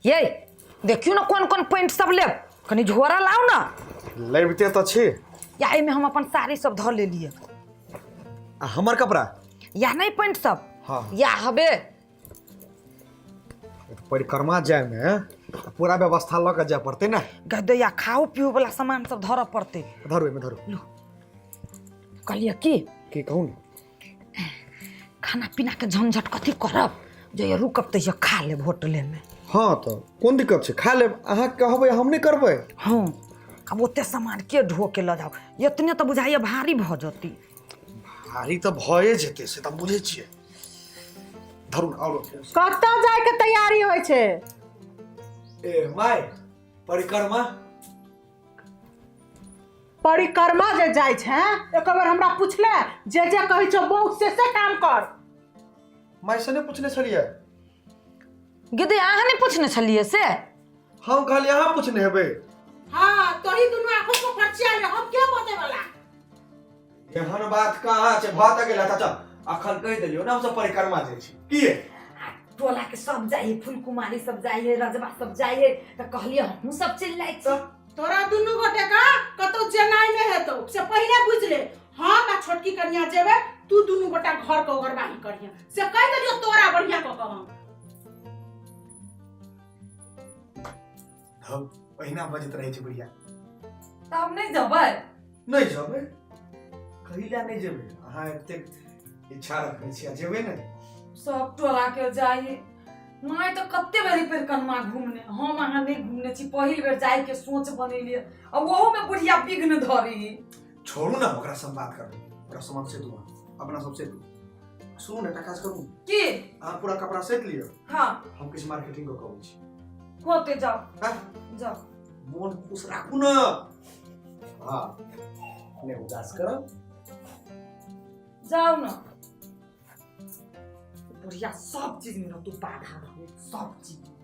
ये देखियौ ने कोन कोन पैंट सब लेब, कनि झोरा लाउ ने। लेबिते तऽ छी। या एहिमे हम अपन साड़ी सब धऽ लेलियै। आ हमर कपड़ा? या नहि पैंट सब। हाँ। या हबे। परिक्रमा जायमे पूरा व्यवस्था लऽ कऽ जाय पड़तै ने। गदैया खाओ पियो वाला सामान सब धरऽ पड़तै। धरू, एहिमे धरू। कहलियै की? की कहू ने। खाना पीना के झंझट कथी करब, जहिया रुकब तहिया खा लेब होटले में। हाँ तऽ कोन दिक्कत छै, खा लेब। अहाँ कहबै हम नहि करबै? हाँ, आब ओते सामान के ढो के लऽ जाउ, एतने तऽ बुझाइए भारी भऽ जती। भारी तऽ भए जेतै, से तऽ हम बुझै छियै। धरू ने आओर। कतऽ जायके तैयारी होइ छै? ए माय, परिक्रमा। परिक्रमा जे जाइ छै, एक बेर हमरा पूछले? जे जे कहै छौ बौक से से काम कर। माय से नहि पूछने छलियै। गिदे, अहाँ नहि पूछने छलियै से? हम कहलियै अहाँ पूछने हेबै। हाँ, तोही दुनू आँखों को फरचिया ले, हम के बते वाला। एहन बात कहाँ छै, भऽ तऽ गेल। चाचा, अखन कहि देलियौ ने, हमसब परिक्रमा जाइ छी की? आ टोला के सब जाइ है, फूल कुमारी सब जाइ है, रजवा सब जाइ है, तऽ कहलियै हमहूँ सब चलि जाइ छी। तोरा दुनू गोटे का कतौ जेनाइ नहि हेतौ से पहिले बुझि ले। हम आ छोटकी कन्या जेबै, तू दुनू गोटा घर के ओगरवाही करिहे, से कहि देलियौ तोरा बढ़िया कऽ कऽ हम। हम ओहिना बजैत रहै छै बुढ़िया। तऽ हम नहि जेबै। नहि जेबै? कहिला नहि जेबै? अहाँ एतेक इच्छा रखने छी आ जेबै ने? सब टोला के जाइ माय तऽ कते बेरी परिक्रमा घूमने, हम अहाँ नहि घूमने छी। पहिल बेर जाय के सोच बनेलियै आ ओहो में बुढ़िया विघ्न धरी। छोड़ू ने, ओकरा से बात करबै। ओकरा सामान से दू, अपना सब से दू। सुनू ने, एकटा काज करू। की? अहाँ पूरा कपड़ा सैत लिअ। हाँ। हम किछु मार्केटिंग कऽ कऽ अबै छी। होते, जाओ। हाँ? जाओ। मोन खुश राखू ने। हाँ, नहि उदास करब। जाओ ना। बुढ़िया सब चीज में तू बाधा रहो, सब चीज में।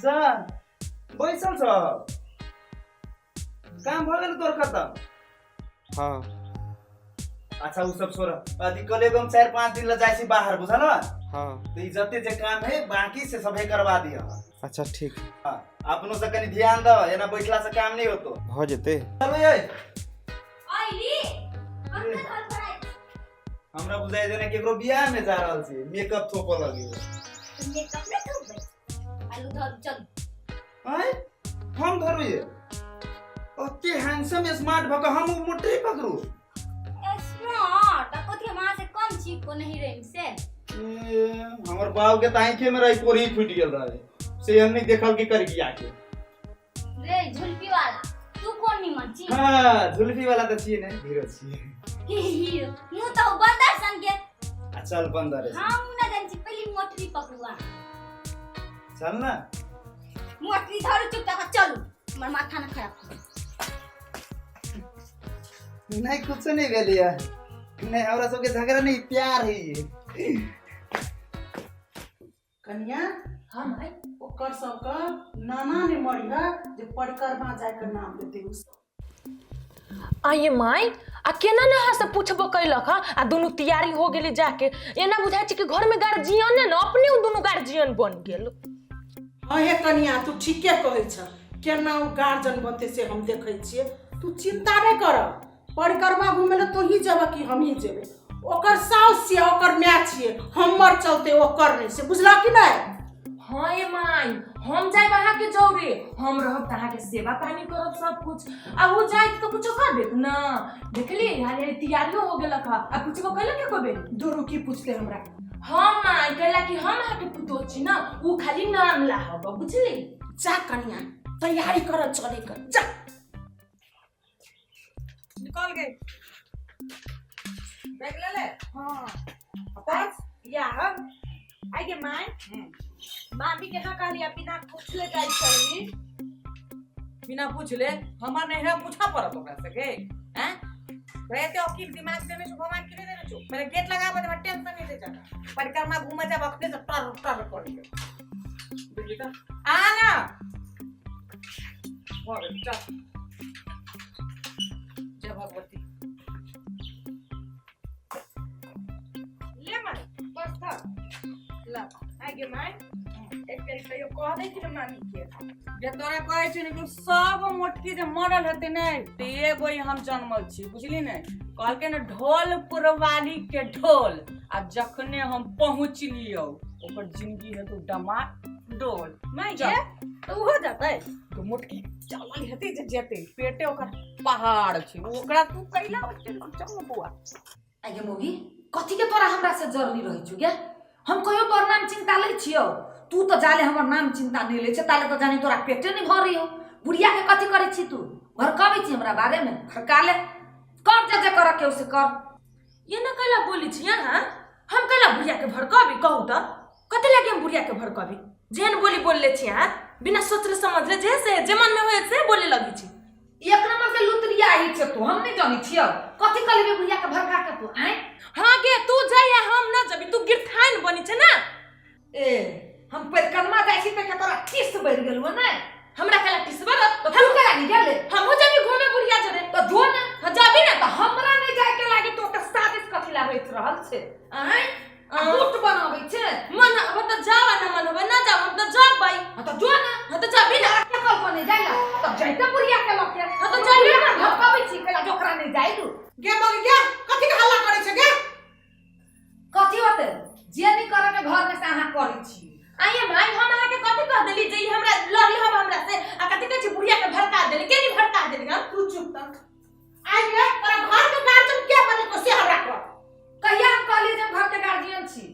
जा, बैसल छ, काम भऽ गेल तोर खतम? हाँ। अच्छा, उ सब छोड़। अथी कल एगो हम 4-5 दिन ला जाइ छी बाहर, बुझल? हाँ। तो ई जते जे काम है बाकी से सबे करवा दिह। अच्छा, ठीक। हाँ, अपनो से कनी ध्यान दो, एना बैठला से काम नहीं होतो। भऽ जेतै। चलो ये। आइली कते घर पर आइ? हमरा बुझाइ जेना केकरो बियाह में जा रहल छी, मेकअप थोपऽ लगे। मेकअप नहि थोपबै, आलू धर, चल। आँय, हम धरू? ये ओते हैंडसम स्मार्ट भऽ कऽ हम उ मोटरी पकड़ू? स्मार्ट आ कथी, हम अहाँ से कम छी कोनो हीरोइन से? ए, हमर बाप के तऽ आँखे में रही कोढ़ी फूटि गेल रहे, से हम नहीं देखल के कर गिया के। रे झुलपी वाला, तू कोन निमन छी? हाँ, झुलफी वाला तऽ छियै ने, हीरो छियै। हीरो मुँह तऽ बंदर सन के। आ चल बंदर है। हम ना जान छी, पहली मोटरी पकड़ुआ। चल ना। मोटरी धरू, चुपचाप चलू, हमर माथा ना खराब करू। नहीं, कुछ नहीं भेल ये। नहीं, हमरा सबके झगड़ा नहीं, प्यार है ये। कनिया। हाँ माय। ओकर सबके नाना ने मरिह जे परिक्रमा जायके नाम लेतै ओ सब। आइए माय, आ केना ने अहाँ से पूछबो कैलक हँ आ दुनू तैयारी हो गेली जाके? एना बुझाइ छै कि घरमे गार्जियने ने अपने ओ दुनू गार्जियन बन गेल। हाँ हे कनिया, तू ठीके कहै छ। केना ओ गार्जियन बनतै से हम देखै छियै। तू चिंता नहि कर। परिक्रमा घूमे लए तोही जेबह कि हमही जेबै? ओकर साउस छियै, ओकर माय छियै, हमर चलते ओकर नहि, से बुझलह कि नहि? हाँ ये माय, हम जायब अहाँके जौरे, हम रहब तऽ अहाँके सेवा पानी करब सब कुछ, आ ओ जायत तऽ कुछो कर देत ना। देखली, हाले हाले तैयारियो हो गेलक हँ आ पूछबो कैलक एको बेर? दुरू, की पूछते हमरा? हाँ माय, कैला कि हम अहाँके पुतोह छी ना, उ खाली नाम ला हब, बुझली? जा कनिया, तैयारी कर चले कर, जा। निकल गए, बैग ले ले। हाँ। पर्स? या हम आई गे my, मामी के यहाँ कहलियै बिना पूछले जाइ छली। बिना पूछले? हमर नैहरा पूछा पड़त ओकरा सके? हैं, तोरा एते अकील दिमाग देने छौ भगवान के? नहीं देने छौ? मेरे गेट लगा दे, टेंशन नहीं दे जाता। परिक्रमा घूमे जाब, अपने से टर टर कर के बुझली त आ ना भऽ गेल। चल, जय भगवती। ले माय, बस थक। ला आगे my एक बेर कहियो कह दै छी ने मामी के जे तोरा कहै छी ने कि सब मोटकी जे मरल हेतै ने ते एगो ही हम जनमल छी, बुझली ने? कहलकै ने ढोल पुरवाली के ढोल, आ जखने हम पहुँचलियौ ओकर जिंदगी हेतौ डमा डोल। माय चल। गे तो हो जातै। तो मोटकी चलल हेतै जे जेतै, पेटे ओकर पहाड़ छै, ओकरा तू कैला ओते चल ने बौआ। आगे मोगी कथी के तोरा हमरा से जरनी रहै छु गे? हम कहियो तोर नाम चिंता लै छियौ? तू तो जाले हमर नाम चिंता नहीं लै छै, ताले तो जानी तोरा पेटे नहीं भरै हो। बुढ़िया के कथी करै छी तू? भड़काबै छी हमरा बारे में? भड़का ले, कर जे जे कर के उसे कर। ये न कैला बोली छी अहाँ? हम कैला बुढ़िया के भड़काबी कहू त? कथी लागे हम बुढ़िया के भड़काबी? जेहन बोली बोल ले छी अहाँ, बिना सोचले समझले जे से जे मन में होए से बोले लगी छी। एक नंबर के लुतरिया ही छे तू, हम नहीं जानी छियौ कथी कहलियै बुढ़िया के भड़का के तू? आँय हाँ गे तू जाइया हम न जबी, तू गिरथाइन बनी छे ना। ए हम परिक्रमा जाइ छी त के तोरा टीस बढ़ि गेलौ ने? हमरा कैला टीस बढ़त? तो तू केला नहीं गेले? हमहू जबी घूमे बुढ़िया जरे। तो जो ना। हाँ जाबी ना। तो हमरा नहीं जाय के लागे तो ओकर साजिश कथी ला रचि रहल छे? आँय गुट बनाबै छे। मन अब त जावा ना, मन होबे ना जाब, हम त जाबै। हाँ तो जो ना। हाँ तो जाबी ना। के कल पर नहीं जाइला तब जाइते बुढ़िया के लके। हाँ तो जाइबे ना। भड़काबै छी केला जोकरा नहीं जाय दू। गे मग गे कथी के हल्ला करै छै गे? कथी होते जे नहीं करे के घर में से अहाँ करै छी। आइए भाई हम अहाँ के कथी कह देली जे ई हमरा लड़ली हम हमरा से आ कथी कहै छी बुढ़िया के भड़का देली? के नहीं भड़का देली हम? तू चुप तक आइ गे, तोरा घर के गार्जियन के बने को से हमरा कह। कहिया हम कहली जे हम घर के गार्जियन छी?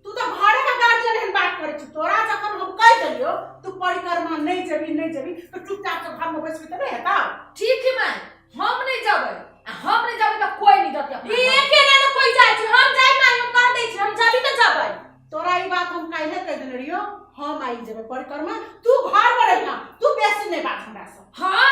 तू तो घरे के गार्जियन एहन बात करै छी। तोरा जखन हम कह देलियो तू परिक्रमा नहीं जेबी नहीं जेबी तो चुपचाप से घर में बैसबी त नहीं हेतौ। ठीक है माय, हम नहीं जेबै आ हम नहीं जेबै त कोई नहीं जेतै अपना ई घर। एके ना ना कोई जाइ छी, हम जाइ माय हम कह दै छी हम जाबी त जाबै। तोरा ई बात हम काल्हे कह देने रहियो, हम आई जेबै परिक्रमा, तू घर पर रहिना, तू बेसी नहीं बात हमरा से। हाँ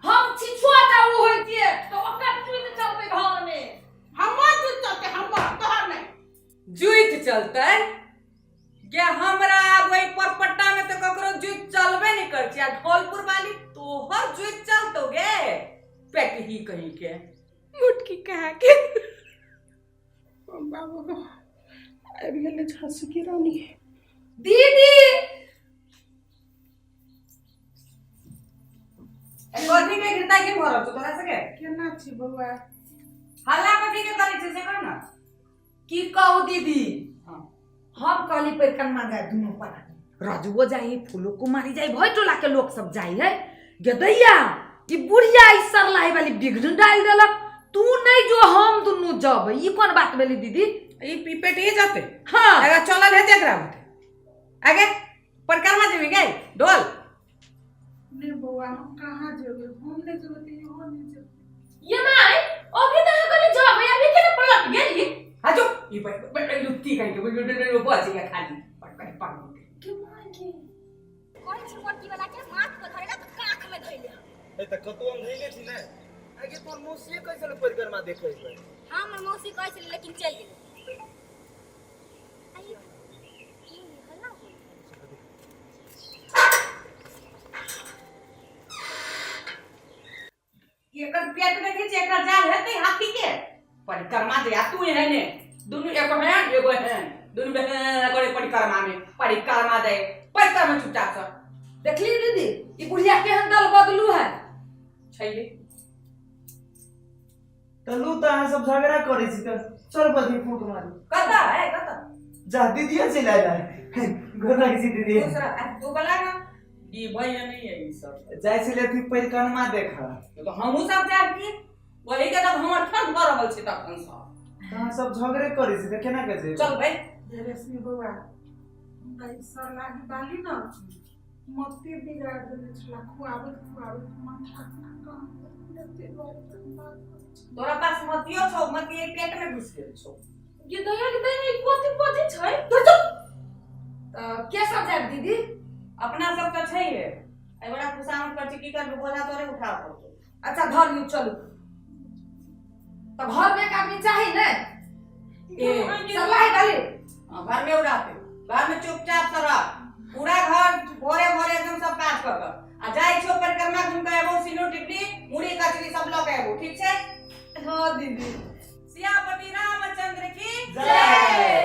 हम छिछुआ उ होइतिए तो ओकर चुइत चलतै घर में। हमर चुइत चलतै, हमर तोहर नहीं। जुइत चलतै गे हमरा आब ओहि परपट्टा में तो ककरो जुइत चलबे नहीं कर छी, आ ढोलपुर वाली तोहर जुइत चलतौ गे पेट ही कहीं के मुटकी कहा के। बाबू आबि गेलै झांसी की रानी। दीदी कथी के गिरता के भरल छौ तोरा सके? केना छी बौआ? हल्ला कथी के करै छै से कह ना। की कहू दीदी, हाँ। हम कहली परिक्रमा जाय दुनू प्राणी, रजुओ जाई फूलो कुमारी जाई भई टोला के लोग सब जाई है। गेदैया ई बुढ़िया ई सरलाई वाली विघ्न डाल देलक, तू नहीं जो हम दुनू जब, ई कोन बात भेली दीदी? ई पेट ही जाते। हाँ अगर चलल हेतै एकरा होते आगे परिक्रमा जेबी गे ढोल। नहीं बौआ हम कहाँ जेबै, हम नहीं जेबै त इहो नहीं जेबै। ये my अभी त अहाँ कहली जाबै, अभी केना पलट गेली? आ जो ई बे लुत्ती कहीं के बे बच गया खाली पर पर पानी के my के कहै छी मोटकी वाला के माथ पर धरेला त काख में धइले। ए त कतौ हम धइले छी ने आगे तोर मौसी कैसे परिक्रमा देखै छै? हां हमर मौसी कहै छलै लेकिन चलि गेलै। आई ई हल्ला होई। एकर पेट देखै छी, एकरा जाल हेतै हाथी के परिक्रमा जे आ तू एहने दुनू एगो हेन एगो हेन दुनू बहन करे परिक्रमा में परिक्रमा दे परिक्रमा चुपचाप से। देखली दीदी ई बुढ़िया केहन दल बदलू है। छैये तलू त अहाँ सब झगड़ा करै छी त चल बदी फूक मारी कता है कता जा दीदी चलि आयल गोर लागै छी दीदी। दूसरा तू बोला ना ई भैया नहीं है ई सब जाइ छलै अथी परिक्रमा देखा तो हमहू सब जाब की वही के तब हमर ठंड भऽ रहल छै तखन सब। अहाँ सब झगड़े करै छी त केना के जेबै? चल भाई रेशमी बौआ हमरा ई सरलाही बाली न मते बिगाड़ देने छला, खुआबैत खुआबैत माथा काम करते। तोरा पास मतियो छौ, मतिये पेट में घुस गेल छौ। ये दया के दया ई कथी बजै छै? तू चुप। त के सब जाब दीदी? अपना सब त छै हे एहि बड़ा खुशामद कर छी, की करबी बोझा तोरे उठा पड़तौ। अच्छा धर लियौ चलू। तो घर में एक आदमी चाही ने? ए सरलाही वाली घर में उड़ाते, घर में चुपचाप से रह, पूरा घर भोरे भोरे एकदम सब काज कर कर आ जाइ छौ परिक्रमा घूम के एबो, सिनूर टिकली मुड़ी कचरी सब ल के एबो, ठीक छै? हाँ दीदी। सियापति रामचंद्र की जय।